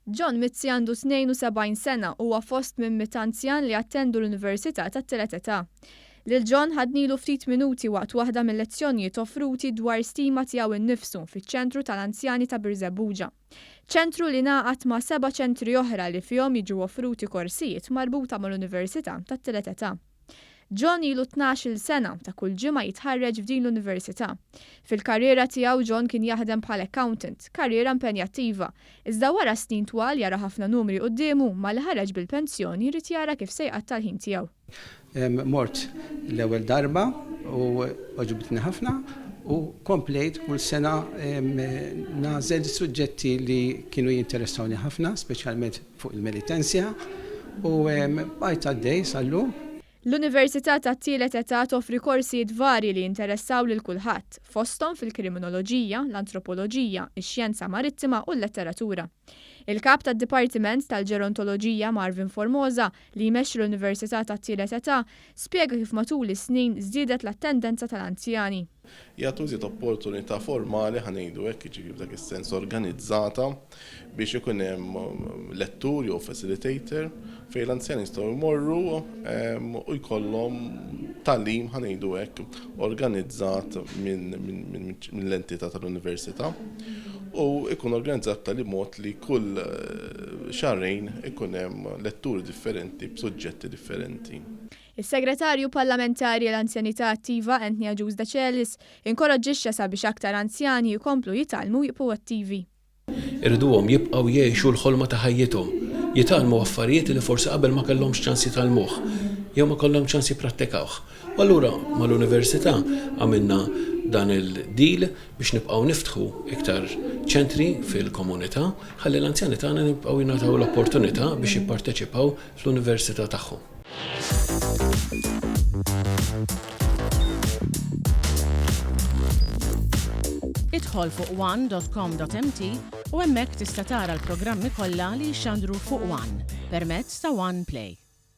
John Mizzi għandu 72 sena u huwa fost minn mitt anzjan li jattendu l-Università tat-Tielet Età. Lil John ħadnilu ftit minuti waqt waħda mil-lezzjonijiet offruti dwar stima tiegħu nnifsu fiċ-Ċentru tal-Anzjani ta' Birżebbuġa. Ċentru li ngħaqad ma' seba' ċentri oħra li fihom jiġu offruti korsijiet marbuta mal-Università tat-Tielet Età. John ilu 12-il sena ta' kull ġimgħa jitħarreġ f'din l-università. Fil-karriera tiegħu John kien jaħdem bħala accountant, karriera impenjattiva. Iżda wara snin twal jara ħafna numri quddiemu, malli ħareġ bil-pensjoni jrid jara kif se jqatta' l-ħin tiegħu. Mort l-ewwel darba u għoġbitni ħafna u komplejt kull sena nagħżel suġġetti li kienu jinteressawni ħafna, speċjalment fuq il-Melitensia u bqajt għaddej sal-lum. L-Università tat-Tielet Età toffri korsijiet varji li jinteressaw lil kulħadd, fosthom fil-kriminoloġija, l-antropoloġija, ix-xjenza marittima u l-letteratura. Il-Kap tad-Dipartiment tal-Ġerontoloġija Marvin Formosa, li jmexxi l-Università tat-Tielet Età, spjega kif matul is-snin żdiedet l-attendenza tal-anzjani. Jagħtu iżjed opportunità formali, ħa ngħidu hekk, jiġifieri f'dak is-sens organizzata, biex ikun hemm lettur jew facilitator fejn l-anzjani jistgħu jmorru u jkollhom tagħlim, ħa ngħidu hekk, organizzat mill-entità tal-università u jkun organizzat b'tali mod li kull xahrejn ikun hemm letturi differenti b'suġġetti differenti. Is-Segretarju Parlamentari għall-Anzjanità Attiva Anthony Agius Decelis inkoraġġixxa sabiex aktar anzjani jkomplu jitgħallmu u jibqgħu attivi. Irriduhom jibqgħu jgħixu l-ħolma ta' ħajjithom, jitgħallmu affarijiet li forsi qabel ma kellhomx ċans jitgħallmuh jew ma kellhom ċans jipprattikawh. U allura mal-Università għamilna dan il-deal biex nibqgħu niftħu iktar ċentri fil-komunità ħalli l-anzjani tagħna jibqgħu jingħataw l-opportunità biex jipparteċipaw fl-università tagħhom. Idħol fuq one.com.mt u hemmhekk tista' tara l-programmi kollha li jixxandru fuq One permezz ta' One Play.